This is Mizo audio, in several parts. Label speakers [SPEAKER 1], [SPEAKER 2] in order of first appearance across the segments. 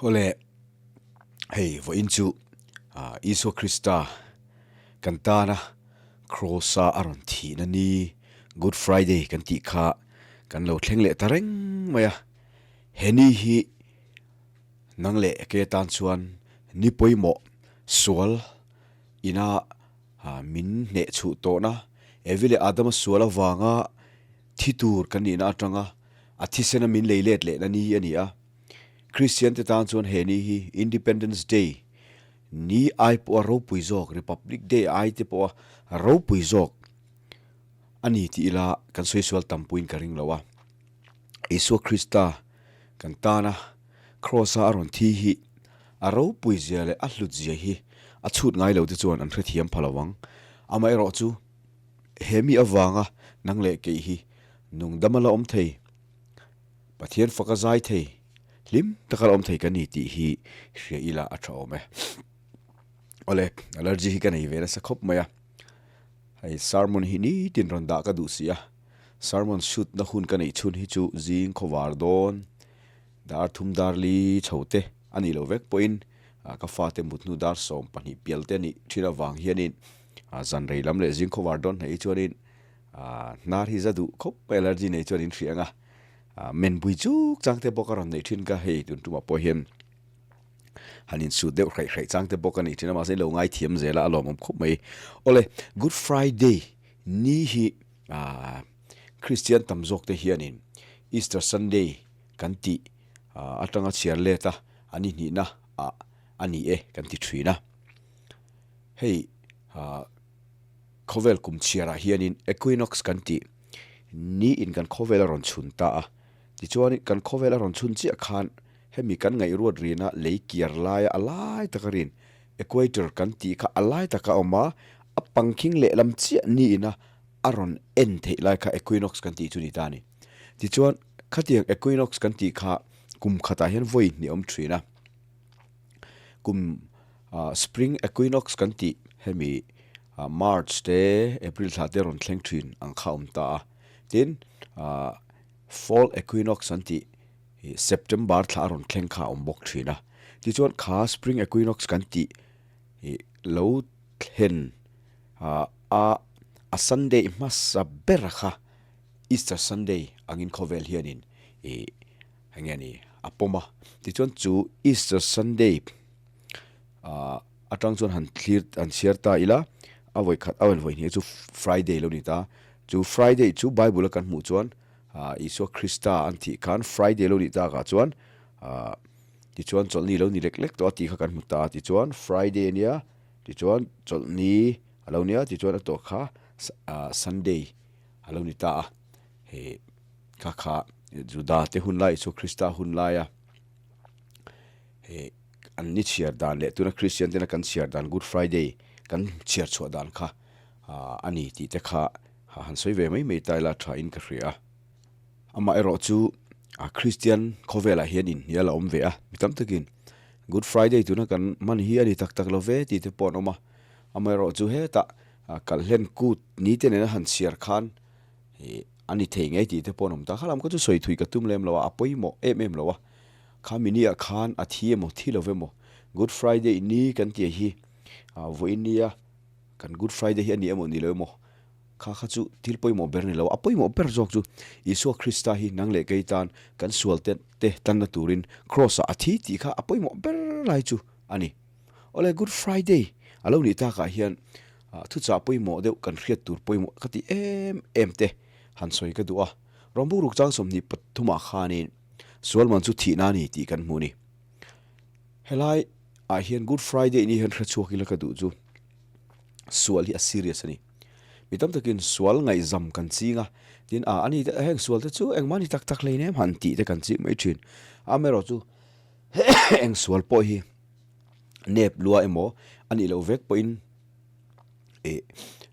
[SPEAKER 1] Awle, hei vawiin chu Isua Krista kan tana Kraws-a a rawn thihna ni Good Friday kan tih kha kan lo thleng leh ta reng mai a. He ni hi nang leh ke tan chuan ni pawimawh sual ina min hneh chhuh tawhna Evi leh Adama sual avanga thi tur kan nihna atanga a thisena min lei let lehna ni a ni a. Kristian te tan chuan he ni hi Independence Day ni ai pawha ropui zawk, Republic Day ai te pawha ropui zawk a ni tih ila kan sawi sual tam puiin ka ring lo a. Isua Krista kan tana Kraws-a a rawn thi hi a ropui zia leh a hlut zia hi a chhut ngai lo te chuan an hrethiam pha lo ang. Amaherawhchu he mi avanga nang leh keih hi nungdam a la awm thei. Pathian fak a zai thei, hlim taka la awm thei ka ni tih hi hria ila a tha awm e. Awle, allergy hi ka nei ve nasa khawp mai a, hei sermon hi nitin rawn dah ka duh si a, sermon shoot na hun ka neih chhun hi chu zing khawvar dawn, dar thum dar li chho te a nih loh vek pawhin ka fate mut hnu dar 12 pial te a nih thin avang hianin zan rei lam leh zing khawvar dawn hnaih hi chuanin Hnar hi za duh khawp mai allergy nei chuan in hria ang a, men bui chuk chang te bawk a rawn neih thin ka hei tun tumah pawh hian han insut deuh hraih hraih chang te bawk a nih thin a mahse in lo ngaithiam zel a a lawmawm khawp mai. Awle Good Friday ni hi Christian tam zawk te hianin Easter Sunday kan tih atanga chhiar let a an inhnihna ah a ni e kan ti thin a. Hei Khawvel kum chhiarah hianin equinox kan tih niin kan khawvel a rawn chhun ta a. Tichuan kan khawvel a rawn chhun chiah khan hemi kan ngaihruat rina lei kiar laia a lai taka rin equator kan tih kha a lai taka a awm a, a pangkhing lehlam chiah niin a a rawn en theih lai kha equinox kan tih chu ni ta a ni. Tichuan khatiang equinox kan tih kha kum khatah hian vawi hnih a awm thin a. Kum spring equinox kan tih hemi March te April thla te rawn thleng thin ang kha a awm ta a. Tin fall equinox an tih September thla a rawn thleng kha a awm bawk thin a. Tichuan kha spring equinox kan tih lo thlen a a Sunday hmasa ber kha Easter Sunday angin khawvel hianin ih eng nge ni a pawm a. Tichuan chu Easter Sunday ah atang chuan han thlir han chhiar ta ila a vawi khat a vawi hnih chu Friday lo ni ta. Chu Friday chu Bible a kan hmuh chuan ah Isua Krista an thih khan Friday lo nih takah chuan ah tichuan chawlhni lo ni lek lek tawh a tih kha kan hmu ta a. Tichuan Friday a nia tichuan chawlhni a lo nia tichuan a tawh kha ah Sunday a lo ni ta a. He kha kha Juda te hun lai Isua Krista hun laia he an ni chhiar dan leh tuna Kristian tena kan chhiar dan Good Friday kan chhiar chhuah dan kha a ni tih te kha han sawi ve mai mai ta ila tha in ka hria a. Amah erawh chu Kristian khawvelah hian inhnial a awm ve a, mi tam takin Good Friday tuna kan hman hi a ni tak tak lo ve tih te pawh an awm a. Amaherawh chu hetah kalhlen kut ni te nena han chhiar khan Ih, a ni thei ngei tih te pawh an awm ta. Khalam kha chu sawi thui ka tum lem lo a, a pawimawh em em lo a. Kha mini ah khan a thi emaw, thi lo emaw, Good Friday ni kan tih hi vawiin nia kan Good Friday hi a ni emaw ni lo emaw, kha kha chu thil pawimawh ber ni lo a. A pawimawh ber zawk chu Isua Krista hi nang leh kei tan kan sual te te tanna turin Cross ah a thi tih kha a pawimawh ber lai chu a ni. Awle Good Friday a lo nih takah hian thuchah pawimawh deuh kan hriat tur pawimawh ka ti em em te han sawi ka duh a. Rawngbuk ruk chang 23 ah khanin sualman chu thihna a ni tih kan hmu a ni. Helai ah hian Good Friday ni hian hrechhuak ila ka duh chu sual hi a serious a ni. Mi tam takin sual ngaihzam kan ching a, tin a ani te heng sual te chu engmah ni tak tak hleinem han tih te kan ching mai thin. Amaherawhchu chu eng sual pawh hi nep lua emaw a nih loh vek pawhin ih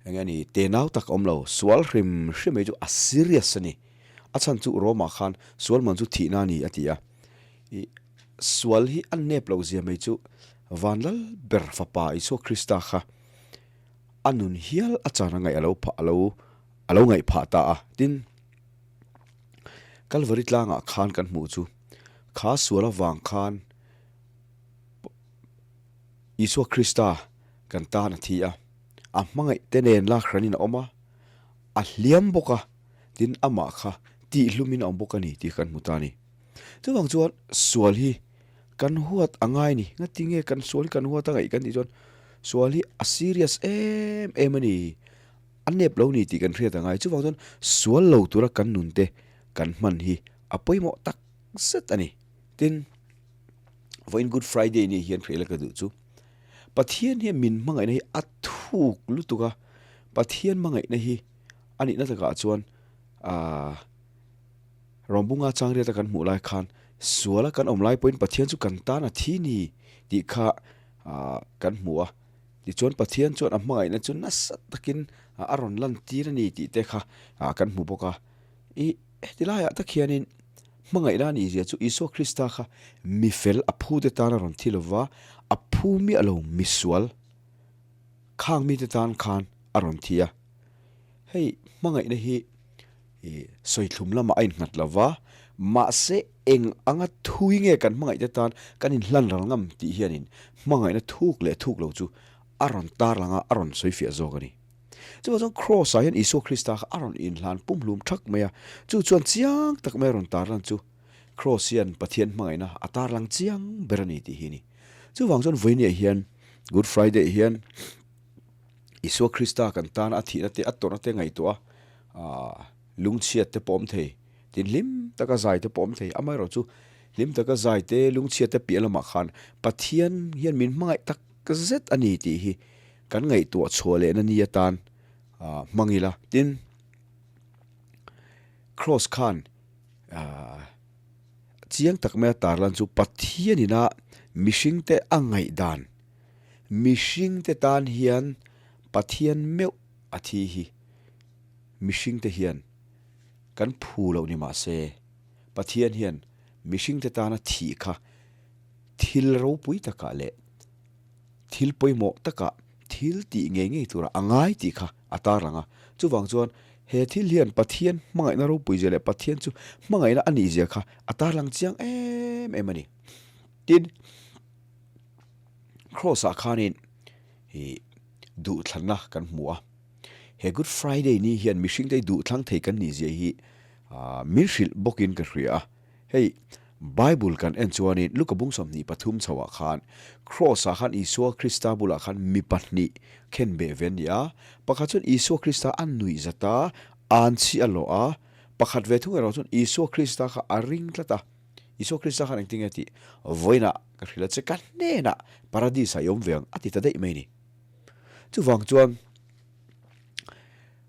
[SPEAKER 1] eng nge ni tenau tak a awm lo sual hrim hrim mai chu a serious a ni a chhan chu Rome ah khan sual man chu thihna a ni a ti a ih sual hi a nep loh zia mai chu vanlal ber fapa Isua Krista kha a nun hial a chan a ngaih a lo phah a lo a lo ngaih phah ta a tin Kalvari tlangah khan kan hmuh chu kha sual avang khan. Isua Krista kan tan a thi a, a hmangaih te nen lak hranin a awm a, a hliam bawk a, tin amah kha tihhlumin a awm bawk a ni tih kan hmu ta a ni. Chuvang chuan sual hi kan huat a ngai ni. Ngatinge kan sual hi kan huat a ngaih kan tih chuan sual hi a serious em em a ni, a nep lo ni tih kan hriat a ngai. Chuvang chuan sual lo tura kan nun te kan hman hi a pawimawh tak zet a ni. Tin, vawiin Good Friday ni hian hriat la ka duh chu Pathian hian min hmangaihna hi a thuk lutuk a, Pathian hmangaihna hi a nihna takah chuan aaa Rawngbunga changriata kan hmuh lai khan suala kan awm lai pawhin Pathian chu kan tan a thi ni tih kha aaa kan hmu a. Tichuan Pathian chuan a hmangaihna chu nasa takin a rawn lantir a ni tih te kha kan hmu bawk a. I heti laiah tak hianin hmangaihna a nihzia chu Isua Krista kha mi fel a phute tan a rawn thi lova, a phu miah lo misual khang mite tan khan a rawn thi a. Hei hmangaihna hi sawithlum lamah a innghat lova, mahse eng anga thui nge kan hmangaihte tan kan inhlan ral ngam tih hianin hmangaihna thuk leh thuk lo chu a rawn tarlang a, a rawn sawifiah zawk a ni. Chuvang chuan Kraws ah hian Isua Krista kha a rawn inhlan pumhlum thak mai a, chu chuan chiang tak mai a rawn tarlan chu Kraws hian Pathian hmangaihna a tarlang chiang ber a ni tih hi a ni. Chuvang chuan vawiiniah hian Good Friday hian Isua Krista kan tana a thihna te a tawrhna te ngaihtuah a lungchhiat te pawh awm thei, tin hlim taka zai te pawh awm thei, amaherawh chu hlim taka zai te lungchhiat te piah lamah khan Pathian hian min hmangaih tak zet a ni tih hi Kan ngaihtuah chhuah lehna ni atan hmang ila. Tin, Kraws khan chiang tak maia tarlan chu Pathianina mihringte a ngaihdan, mihringte tan hian Pathian meuh a thi hi mihringte hian kan phu loh ni mah se, Pathian hian mihringte tana thih kha thil ropui takah leh Thil pawimawh takah thil tih ngei ngei tura a ngai tih kha a tarlang a. Chuvang chuan he thil hian Pathian hmangaihna ropui zia leh Pathian chu hmangaihna a nih zia kha a tarlang chiang em em a ni. Tin, Kraws-ah khanin ih duhthlanna kan hmu a. He Good Friday ni hian mihringte duhthlang thei kan nih zia hi min hrilh bawkin ka hria a. Hei, Bible kan en chuanin Luka bung 23 chhoah khan Kraws-ah khan Isua Krista bulah khan mi pahnih khen beh ve an ni a. Pakhat chuan Isua Krista a nuih zat a, an chhi a lawh a. Pakhat ve thung erawh chuan Isua Krista kha a ring tlat a. Isua Krista khan engtin nge tih? Vawiinah ka hrilh a che, ka hnenah Paradis-ah i awm ve ang a ti ta daih mai a ni. Chuvang chuan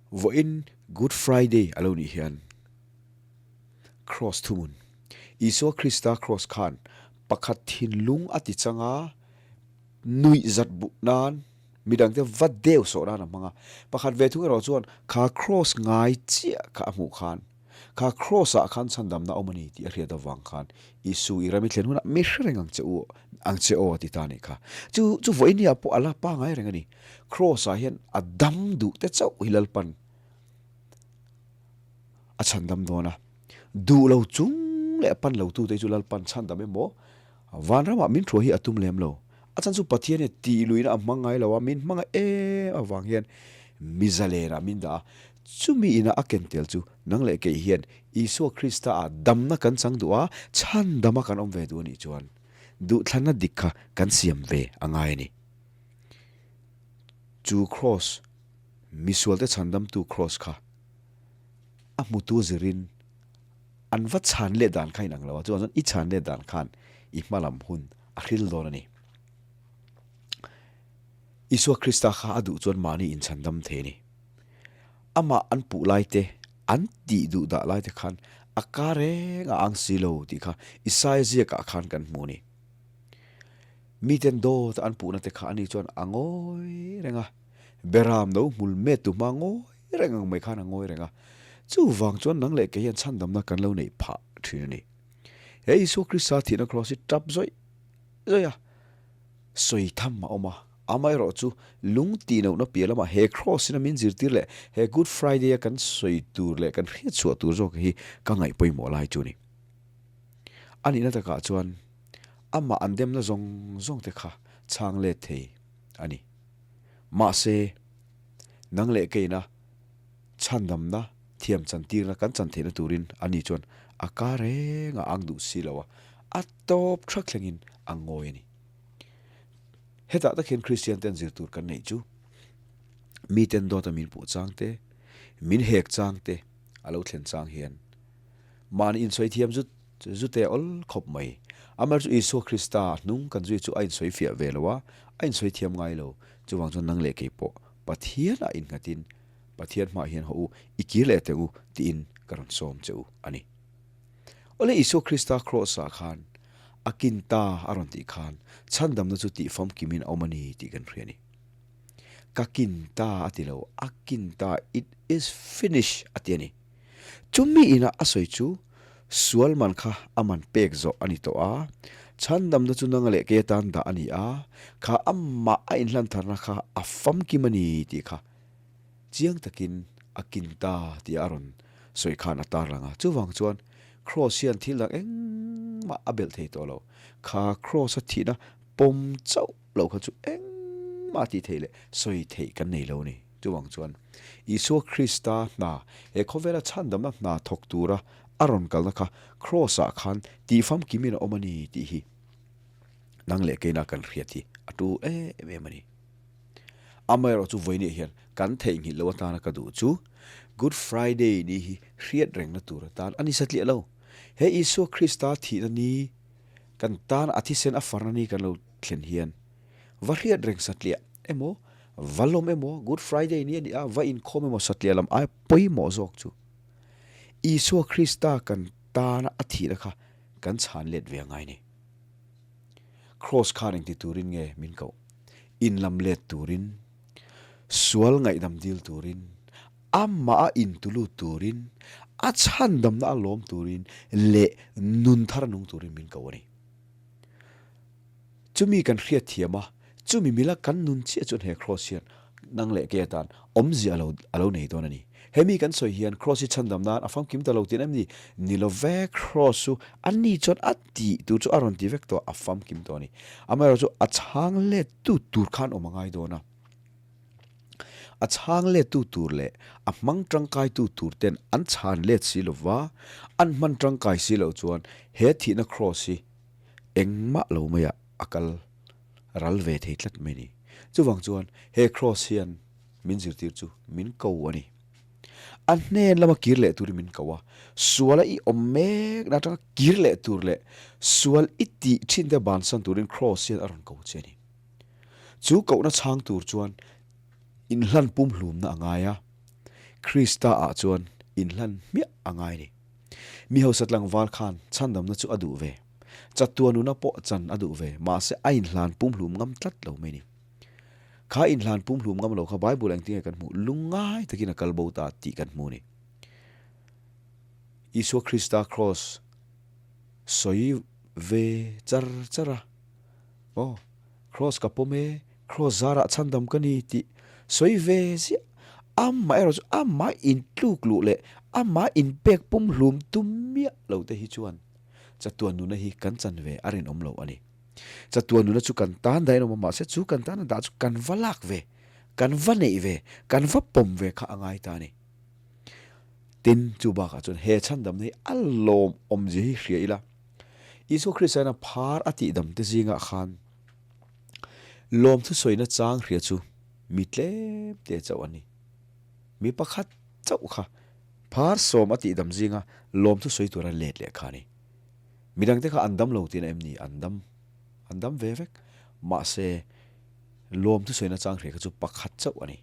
[SPEAKER 1] vawiin Good Friday a lo nih hian, Kraws thumun. Isua Krista kraws khan pakhat thinlung a ti chang a, nuih zat buh nan, midangte va deu sawh nan a hmang a. Pakhat ve thung erawh chuan kha kraws ngai chiah kha a hmuh khan, kha kraws ah khan chhandamna awm a ni tih a hriat avang khan Isu i ram i thlen hunah mi hre reng ang che u, ang che aw a ti ta a nih kha. Chu chu vawinia pawh a la pangai reng a ni. Kraws ah hian a dam duh te chauh hi Lalpan A chhandam dawn a, duh lo chung leh a pan lo tute chu Lalpan chhandam emaw vanramah min thuah hi a tum lem lo. A chan chu Pathian hian tih luihna a hmang ngai lo a, min hmang em avang hian mi zalenah min dah a. Chumi inah a ken tel chu nang leh kei hian Isua Krista ah damna kan chang duh a, chhandama kan awm ve duh a nih chuan duhthlanna dik kha kan siam ve a ngai a ni. Chu kraws, misualte chhandamtu kraws kha A hmutu zirin an va chhan leh dan kha inang lo a, chuvang chuan i chhan leh dan khan i hmalam hun a hril dawn a ni. Isua Krista kha a duh chuan mahni inchhandam thei a ni. Amah an puh lai te, an tih duh dah lai te khan a ka reng a ang si lo tih kha Isaia ziakah khan kan hmu a ni. Miten dawt an puhna te kha ani chuan a ngawi reng a. Beram no hmul met tu hma ngawi reng ang mai khan a ngawi reng a. Chuvang chuan nang leh kei hian chhandamna kan lo neih phah thin a ni. He Isua Krista thihna kraws hi tap zawih zawih a, sawi tham a awm a. Amaherawh chu lung tih lohna piah lamah he kraws in a min zirtir leh he Good Friday a kan sawi tur leh kan hriatchhuah tur zawk hi ka ngaih pawimawh lai chu a ni. A nihna takah chuan amah an demna zawng zawng te kha. chhang let thei a ni. Mahse, nang leh keina chhandamna thiam chantirna kan chan theihna turin ani chuan a ka reng a ang duh si lo a, a tawp thak thlengin a ngawi a ni. Hetah tak hian Kristian ten zir tur kan neih chu miten dawta min puh chang te, min hek chang te a lo thlen chang hian mahni insawi thiam zut zute a awl khawp mai. Amaherawhchu Isua Krista hnung kan zui chu a insawi fiah ve lo a, a insawi thiam ngai lo. Chuvang chuan nang leh kei pawh Pathian ah innghatin Pathian hmaah hian haw u, i kir leh teh u tiin ka rawn sawm che u a ni. Awle Isua Krista Kraws-ah khan a kin ta a rawn tih khan chhandamna chu tih famkimin a awm a ni tih kan hria a ni. Ka kin ta a ti lo, a kin ta, it is finished a ti a ni. Chumi ina a sawi chu sual man kha a man pek zawh a ni tawh a, chhandamna chu nanga leh kei atan dah a ni a, kha amah a inhlantharna kha a famkim a ni tih kha chiang takin a kin ta tih a rawn sawi khan a tarlang a. Chuvang chuan Kraws hian thil dang engmah a belh thei tawh lo. Kha Kraws a thihna pawm chauh lo kha chu engmah tih theih leh sawi theih kan nei lo a ni. Chuvang chuan Isua Krista hna, he khawvela chhandamna hna thawk tura a rawn kalna kha Kraws-ah khan tihfamkimin a awm a ni tih hi nang leh keina kan hriat hi a tu em em a ni. Amaherawh chu vawinia hian kan theihnghilh loh atana ka duh chu Good Friday ni hi hriat rengna tur atan a ni satliah lo. He Isua Krista thihna ni kan tan a thisen a farna ni kan lo thlen hian va hriat reng satliah emaw, va lawm emaw, Good Friday ni a ni a, va inkhawm emaw satliah lam aia pawimawh zawk chu Isua Krista kan tana a thihna kha kan chhan let ve a ngai ni. Kraws khan engti turin nge min koh? Inlam let turin, sual ngaihdam dil turin, amah a intulut turin, a chhandamna a lawm turin leh nun thar a nung turin min ko a ni. Chumi kan hriat thiam a, chumi mila kan nun chiah chuan he Kraws hian nang leh kei atan awmzia a lo nei dawn a ni. Hemi kan sawi hian Kraws hi chhandam nan a famkim ta lo tih em ni? Ni lo ve, Kraws chu a ni chuan a tih tur chu a rawn ti vek tawh a, a famkim tawh a ni. Amaherawhchu a chhang let tu tur khan awm a ngai dawn a. A chhang let tu tur leh a hmang tangkai tu tur ten an chhan let si lo va, an hman tangkai si loh chuan he thihna Kraws hi engmah lo maiah a kal ral ve thei tlat mai a ni. Chuvang chuan he Kraws hian min zirtir chu min ko a ni. A hnen lama kir leh turin min ko a, suala i awm mek na atanga kir leh tur leh sual i tih thin te bansan turin Kraws hian a rawn ko che a ni. Chu kohna chhang tur chuan inhlan pumhlumna a ngai a, Krista ah chuan inhlan hmiah a ngai a ni. Mi hausa tlangval khan chhandamna chu a duh ve, chatuan nuna pawh chan a duh ve, mahse a inhlan pumhlum ngam tlat lo mai a ni. Kha inhlan pumhlum ngam lo kha Bible engtin nge kan hmuh? Lungngai takin a kal bo ta tih kan hmu a ni. Isua Krista Kraws sawi ve char char a, Aw, Kraws ka pawm e, Kraws zarah chhandam ka ni tih sawi ve ziah. Amaherawh chu amah intluk luh leh amah inpek pumhlum tum miah lo te hi chuan chatuan nuna hi kan chan ve a rinawm lo a ni. Chatuan nuna chu kan tan dahin awm a, mahse chu kan tan a dah chu kan va lak ve, kan va neih ve, kan va pawm ve kha a ngai ta a ni. Tin, chu bakah chuan he chhandamna hi a lawmawmzia hi hria ila, Isua Krista hian a phar a tihdam te zingah khan lawmthu sawina chang hria chu mi tlem te chauh a ni. Mi pakhat chauh kha phar sawm a tihdam zinga lawmthu sawi tura let leh kha a ni. Midangte kha an dam lo tihna em ni? An dam. An dam ve vek. Mahse, lawm thusawina chang hria kha chu pakhat chauh a ni.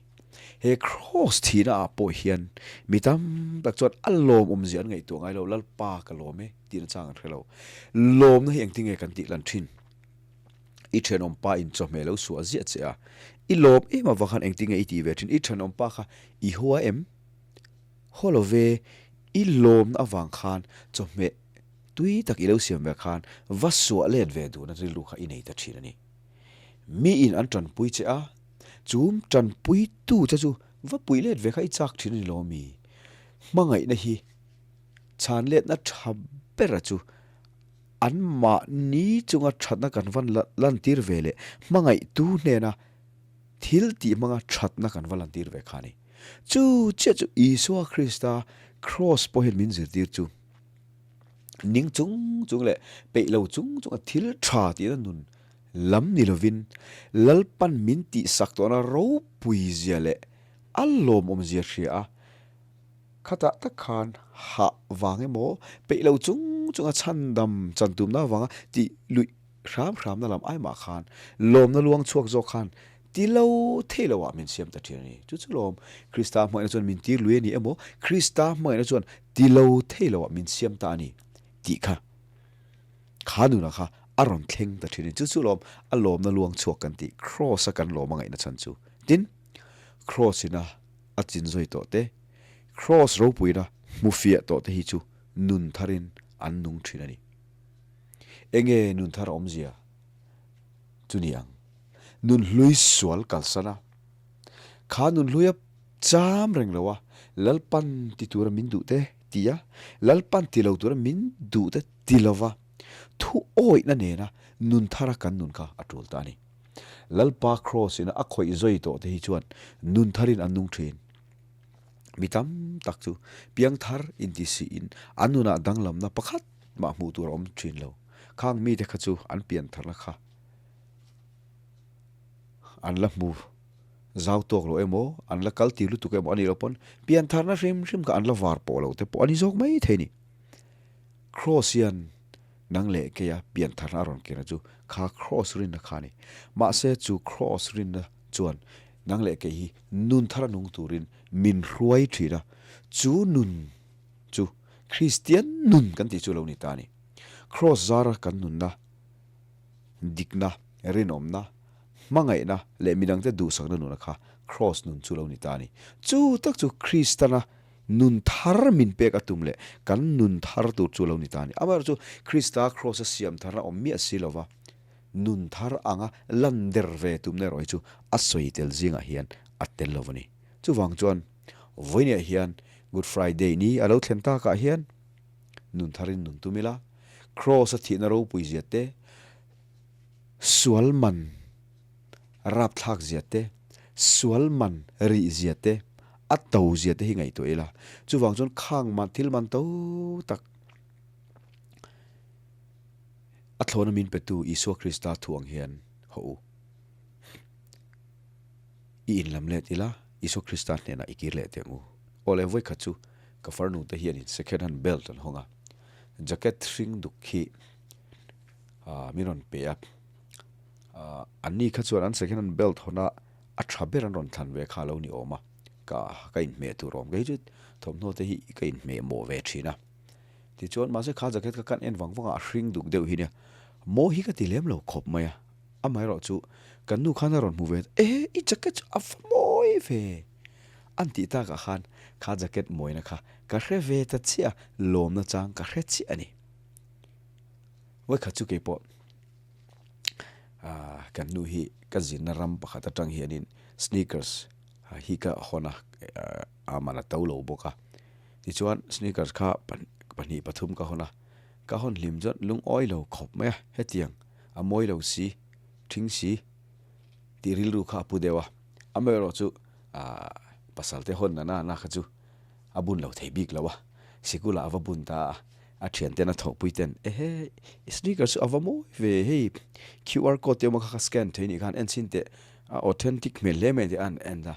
[SPEAKER 1] He Kraws thihna ah pawh hian mi tam tak chuan a lawm awmzia an ngaihtuah ngai lo, Lalpa ka lawm e tihna chang an hre lo. Lawmna hi engtin nge kan tih lan thin? I thenawmpa in chawhmeh lo suah ziah che a, i lawm em avang khan engtin nge i tih ve thin? I thenawmpa kha i hua em? Haw lo ve, i lawmna avang khan chawhmeh Tui tak i lo siam ve khan va suah let ve duhna rilru kha i nei ta thin a ni. Mi in an tanpui che a, chum tanpui tu che chu va pui let ve kha i chak thin a ni lo mi? Hmangaihna hi chhan letna tha bera chu Anmahni chunga thatna kan van lantir ve leh hmangaihtu hnena thil tih hmanga thatna kan va lantir ve kha a ni. Chu chiah chu Isua Krista Kraws pawh hian min zirtir chu ning chung chung leh peih lo chung chunga thil tha tihna nun lam ni lovin Lalpan min tihsak tawhna ropui zia leh a lawmawmzia hria a, Khatah tak khan hah vang emaw, peih lo chung chunga chhandam chan tumna avanga tih luih hram hramna lam ai mah khan lawmna luang chhuak zawk khan ti lo thei lo ah min siam ta thin a ni. Chu chu lawm Krista hmangaihna chuan min tir lui a ni emaw, Krista hmangaihna chuan ti lo thei lo ah min siam ta a ni tih kha kha nunah kha a rawn thleng ta thin a ni. Chu chu lawm a lawmna luang chhuak kan tih Kraws a kan lawm a ngaihna chhan chu. Tin, Kraws ina a chin zawi tawh te, Kraws ropuina hmu fiah tawh te hi chu nun tharin an nung thin a ni. Enge nun thar awmzia chu ni ang? Nun hlui sual kalsan a, kha nun hluia cham reng lo a, Lalpan ti tura min duh te ti a, Lalpan ti lo tura min duh te ti lova thu awihna nena nun thara kan nun kha a tul ta a ni. Lalpa Kraws ina a khawih zawi tawh te hi chuan nun tharin an nung thin. Mi tam tak chu piang thar inti siin an nunah danglamna pakhat mah hmuh tur a awm thin lo. Khang mite kha chu an pian tharna kha an la hmu zau tawk lo emaw, an la kal tir lutuk emaw a nih loh pawn pian tharna hrim hrim kha an la var pawh lo te pawh a ni zawk mai thei a ni. Kraws hian Nang leh keia pian tharna a rawn kena chu kha Kraws rinna kha a ni. Mahse chu Kraws rinna chuan nang leh kei hi nun thar a nung turin min hruai thin a, chu nun chu Kristian nun kan tih chu lo ni ta a ni. Kraws zara kan nunna, dikna, rinawmna, hmangaihna leh midangte duhsakna nuna kha Kraws nun chu lo ni ta a ni. Chu tak chu Kristana Nun thar min pek a tum leh kan nun thar tur chu lo ni ta a ni. Amaherawhchu Krista Kraws-a siam tharna awm miah si lova nun thar anga lan der ve tumna erawh hi chu a sawi tel zingah hian a tel lo a ni. Chuvang chuan vawiinah hian Good Friday ni a lo thlen takah hian nun tharin nun tum ila, Kraws-a thihna ropui zia te, sual man rapthlak zia te, sual man rih zia te, a to zia te hi ngaihtuah ila. Chuvang chuan khang man thil man to tak a thlawna min petu Isua Krista thu ang hian haw u. I inlam let ila, Isua Krista hnenah i kir leh teh ang u. Aw le, vawikhat chu ka farnu te hianin second hand belt an hawng a, jacket hring duk hi min rawn pe a. An ni kha chuan an second hand belt hawn a a tha ber an rawn thlan ve kha a lo ni awm a, ka ka inhmeh tur awm. Kei chu thawmhnaw te hi ka inhmeh mawh ve thin a. Tichuan mahse kha jacket kha kan en vang vang a, a hring duk deuh hi nia. Maw hi ka ti lem lo khawp mai a, amaherawh chu kan nu khan a rawn hmu ve e i jacket chu a va mawi ve an tih takah khan kha jacket mawina kha ka hre ve ta chiah a, lawmna chang ka hre chiah a ni. Vawikhat chu keipawh. Ahh kan nu hi ka zinna ram pakhat atang hianin sneakers hi ka hawn a a man a to lo bawk a tichuan sneakers kha pahnih pathum ka hawn a ka hawn hlim chuan lungawi lo khawp mai a hetiang a mawi lo si thing si tih rilru kha a pu deuh a amaherawh chu ahh pasal te hawn nana na kha chu a bun lo thei bik lo a sikul ah a va bun ta a. A thian ten a thawhpui ten ehe i sneaker chu a va mawi ve hei QR code te awm a kha kha scan thei nih khan en chhin teh a authentic hmel hle mai tih a han en a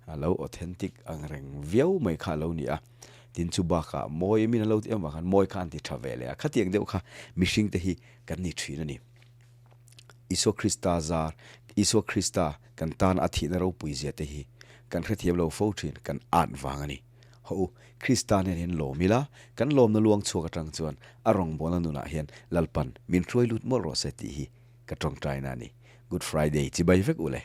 [SPEAKER 1] a lo authentic ang reng viau mai kha a lo ni a tin chu bakah mawi min a lo ti em vang khan mawi kha an ti tha ve leh a khatiang deuh kha mihring te hi kan ni thin a ni Isua Krista zar Isua Krista kan tan a thihna ropui zia te hi kan hrethiam lo fo thin kan at vang a ni. Haw u, Krista nen hian lawm ila, kan lawmna luang chhuak atang chuan a rawngbawlna nunah hian Lalpan min hruai lut mawlh rawh se tih hi ka tawngtaina a ni. Good Friday chibai vek u le.